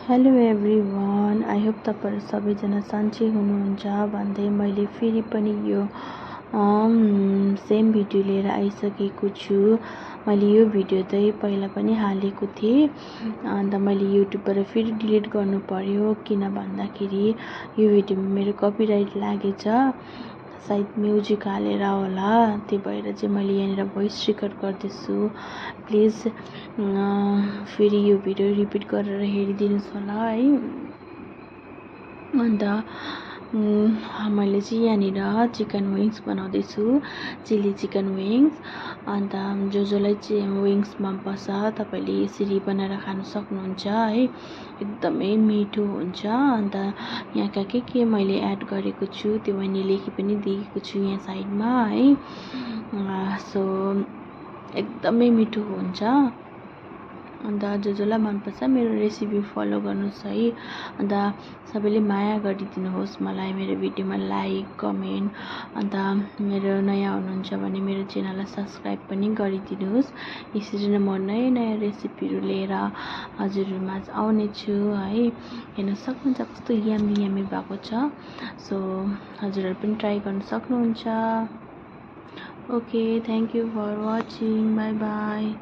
Hello everyone, I hope तपाईहरु सबैजना सन्चै हुनुहुन्छ भन्दै मैले फेरि पनि यो सेम भिडियो लिएर आइसकेको छु। मैले यो भिडियो चाहिँ पहिला पनि हालेको थिएँ, अन्त मैले युट्युबबाट फेरि डिलिट गर्नु पर्यो किन भन्दाखेरि यो भिडियोमा मेरो कपिराइट लागेछ। सायद म्युजिक हालेर होला, त्यही भएर चाहिँ मैले यहाँनिर भोइस रेकर्ड गर्दैछु। प्लिज फेरि यो भिडियो रिपिट गरेर हेरिदिनुस् होला है। अन्त मैले चाहिँ यहाँनिर चिकन विङ्स बनाउँदैछु, चिली चिकन विङ्स। अन्त जसलाई चाहिँ विङ्स मन पर्छ तपाईले यसरी बनाएर खान सक्नुहुन्छ है, एकदमै मिठो हुन्छ। अन्त यहाँका के मैले एड गरेको छु त्यो मैले लेखि पनि दिएको छु यहाँ साइडमा है। सो एकदमै मिठो हुन्छ। अन्त जसलाई मन पर्छ मेरो रेसिपी फलो गर्नुस् है। अन्त सबैले माया गरिदिनुहोस् मलाई, मेरो भिडियोमा लाइक कमेन्ट, अन्त मेरो नयाँ हुनुहुन्छ भने मेरो च्यानललाई सब्स्क्राइब पनि गरिदिनुहोस्। यसरी नै म नयाँ नयाँ रेसिपीहरू लिएर हजुरहरुमा आउने छु है। हेर्न सक्नुहुन्छ कस्तो यम्मी भएको छ। सो हजुरहरु पनि ट्राई गर्न सक्नुहुन्छ। Okay, thank you for watching, bye by.